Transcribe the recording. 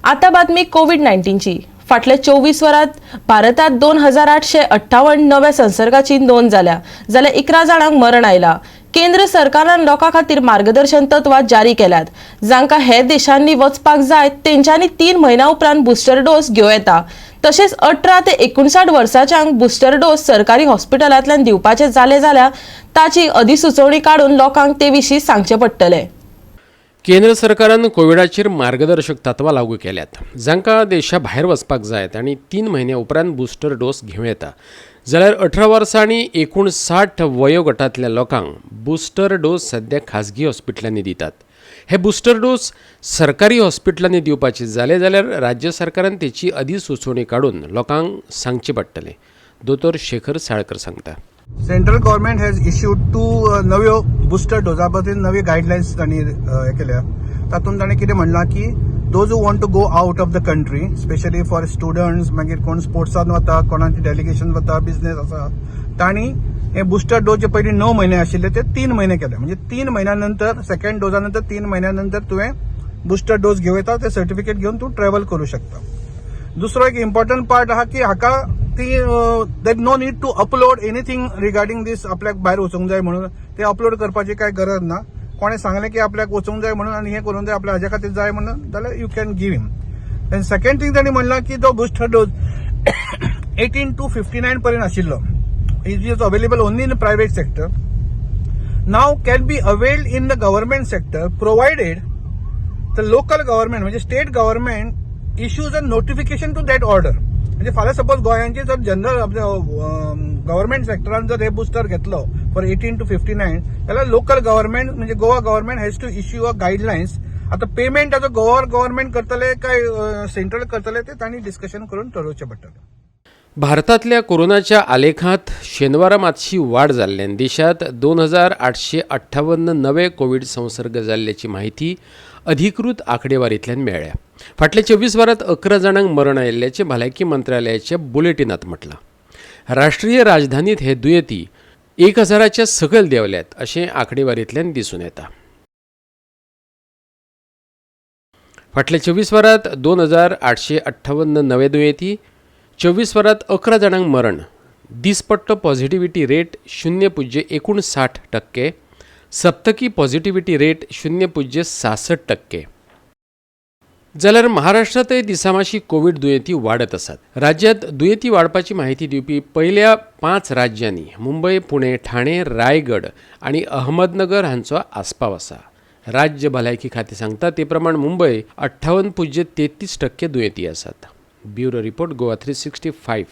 आता बातमी कोविड 19ची. फाटल्या 24 वरांत भारतात 2858 नव्या संसर्गाची नोंद जाल्या, जाल्यार 11 जाणांक मरण आयला. केंद्र सरकारान लोकां खातीर मार्गदर्शन तत्वां जारी केल्यात. जांकां हेर देशांनी वचपाक जाय तेंच्यांनी 3 म्हयन्या उपरांत बुस्टर डोस घेवं येता. तशेंच 18 ते 59 वर्सांच्यांक बुस्टर डोस सरकारी हॉस्पिटलांतल्यान दिवपाचे जाले जाल्यार ताची अधिसुचोवणी काडून लोकांक ते विशीं सांगचें पडटलें. केंद्र सरकारान कोविडाचेर मार्गदर्शक तत्वां लागू केल्यात. जांकां देशा भायर वचपाक जाय तांणी 3 म्हयन्या उपरांत बुस्टर डोस घेवं येता, जाल्यार 18 वर्सां आनी 59 वयोगटांतल्या लोकांक बुस्टर डोस सद्या खाजगी हॉस्पिटलांनी दितात. हे बुस्टर डोस सरकारी हॉस्पिटलांनी दिवपाचे जाले जाल्यार राज्य सरकारान तेची अधिसुचोवणी काडून लोकांक सांगचें पडटलें, दोतोर शेखर साळकर सांगता. Central government has issued two नव्यो बुस्टर डोजा बद्दल नवी गायडलायन्स तांणी हे केल्या. तातूंत ताणें कितें म्हणलां की those who want to go out of the country, specially for students, मागीर कोण स्पोर्ट्सान वता, कोणाचे डेलिगेशन वता, बिझनेस आसा, तांणी हे बुस्टर डोस जे पयलीं 9 म्हयने आशिल्ले ते 3 म्हयने केले. म्हणजे 3 म्हयन्या नंतर, सेकंड डोजा नंतर 3 म्हयन्या नंतर तुवें बुस्टर डोस घेवं येता. ते सर्टिफिकेट घेवन तूं ट्रॅव्हल करूं शकता. दुसरो एक इम्पॉर्टंट पार्ट आहा की हाका ती there no need to upload anything regarding this. आपल्याक भायर वचूंक जाय म्हणून ते अपलोड करपाची काय गरज ना. कोणें सांगलें की आपल्याक वचूंक जाय म्हणून आनी हें करूंक जाय, आपल्या हाज्या खातीर जाय म्हणून, जाल्यार you can give him. And second thing, तांणी म्हणलां की तो बुस्टर डोस 18 टू 59 पर्यंत आशिल्लो, it is available only in private sector, now can be availed in the government sector, provided the local government, म्हणजे state government, issues a notification to that order. म्हणजे फाल्यां suppose गोंयांची जर general government सेक्टरान जर हे booster घेतलो for 18 two 59, जाल्यार local government म्हणजे Goa government has to issue a guidelines. आता पेमेंट आतां गोवा गव्हर्मेंट करतले काय सेंट्रल करतले ते तांणी डिस्कशन करून ठरोवचें पडटलें. भारतांतल्या कोरोनाच्या आलेखांत शेनवारा मातशी वाड जाल्ल्यान देशांत 2858 नवे कोवीड संसर्ग जाल्ल्याची म्हायती अधिकृत आंकडेवारींतल्यान मेळ्ळ्या. फाटल्या 24 वरांत 11 जाणांक मरण आयिल्ल्याचें भलायकी मंत्रालयाच्या बुलेटिनांत म्हटलां. राष्ट्रीय राजधानीत हे दुयेंती 1000च्या सकयल देंवल्यात अशें आंकडेवारींतल्यान दिसून येता. फाटल्या 24 वरांत 2858 नवे दुयेंती, 24 वरांत 11 जाणांक मरण. दिसपट्टो पॉझिटिव्हिटी रेट 0.59%, सप्तकी पॉझिटिव्हिटी रेट 0.66%. जाल्यार महाराष्ट्रांतय दिसामाशी कोवीड दुयेंती वाडत आसात. राज्यांत दुयेंती वाडपाची म्हायती दिवपी पयल्या 5 राज्यांनी मुंबय, पुणे, ठाणे, रायगड आनी अहमदनगर हांचो आस्पाव आसा. राज्य भलायकी खातें सांगता ते प्रमाण मुंबय 58.33% दुयेंती आसात. Bureau report, Goa 365.